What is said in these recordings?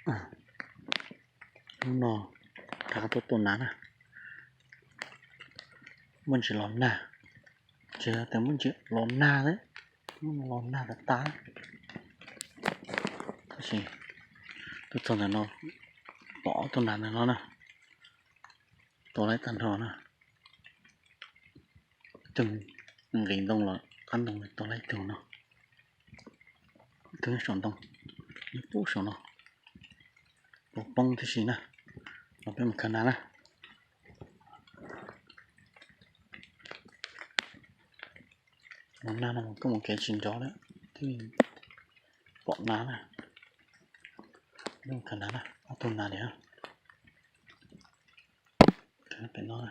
Hnub no rov qab tuaj tua nas na. Muaj ntsis los nag, tsis tias muaj ntsis los nag thiab, los nag tas tas. Tab sis tuaj txog ntawm no pom ob tug nas ntawm no na, tua lawv tag nrho na. Tus nqis ntoo los qab ntoo tua lawv ib tug no, ib tug nyob saum ntoo, nyob puag saum no, poob poob tib si na. Los peb mus khaws nas na. Los nag no koj mus kev tsis nrov lawm, twb pom nas na. Peb mus khaws nas na, ob tug nas li. Khaws pem no na.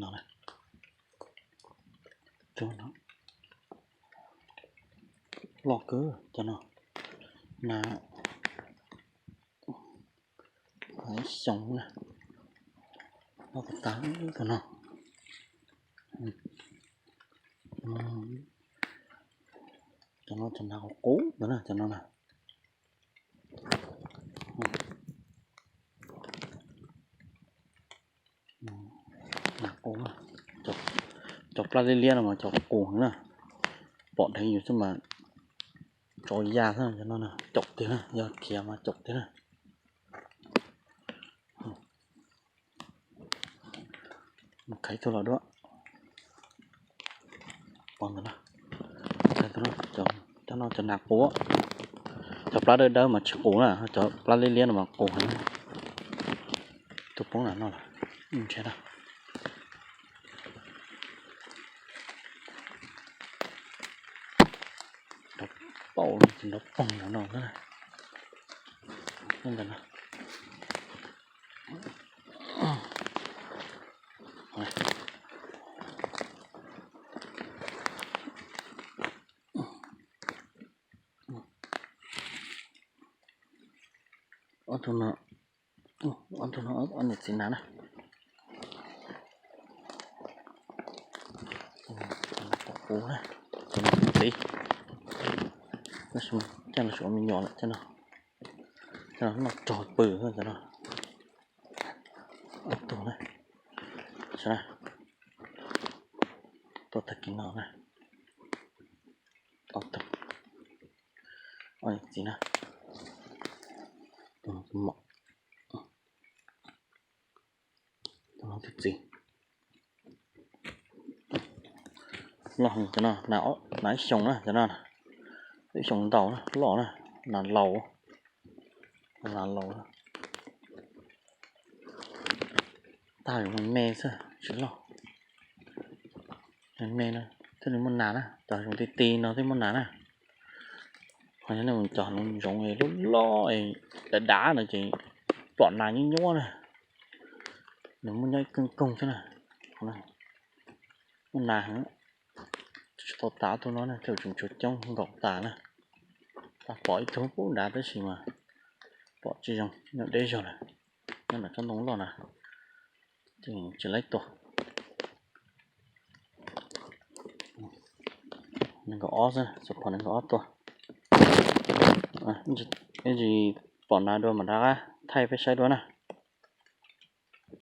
No, loj kawg cov no, nas xyoo na, loj tas tas cov no. Cov no cov nas qus qus ntawd na, cov no na. Nas qus, cov plab liab liab no mas cov qus na, pom dheev yus xwb mas tsov ya xwb cov no na, caum tiag na, yog khiav mas caum tiag na. Mus khaiv tug los dua. Pom ntawd no, cov no cov nas qus, cov plab dawb dawb mas tsis qus na, cov plab liab liab no mas qus heev. Tus poob lam no lawm, ntshe na. Nrov pauj, nrov poog no no. Ob tug no, ob tug no ob niam txiv nas na. Qus na, cov no txiv, tab sis coj los ua me nyuam lawm cov no. Cov no noj rog pw cov no. Ob tug na, tua tag kis no na. Ob tug, ob niam txiv na. Tus no tus mom, tus no tus txiv. Loj heev cov no, nas ib xyoos na cov no, ib xyoos ntau na, loj na, nas laus, nas laus. Tag zoov me xwb tsis loj. Me me no thiaj li muaj nas na, cov zoov ti ti no thiaj muaj nas na. Ho yog nej mus cog zoov zoov loj loj dav dav no ces pom nas nyuab nyuab na. Nws muaj nyob ib koog koog xwb na. Muaj nas heev. Tsis tau tas tus no na, tej zaum tseem tshuav coob nkaus tas na. Tau pom ib tug pub nrad tab sis mas pom tsis zoo, nyob deb zog lawm. Nyob nram tsob ntoo loj na, ces tsis laib tua. Nees nkaum ob xwb, xov pom nees nkaum ob tua. Ib ntsis pom nas dua mam rov qab thaij peb saib dua na.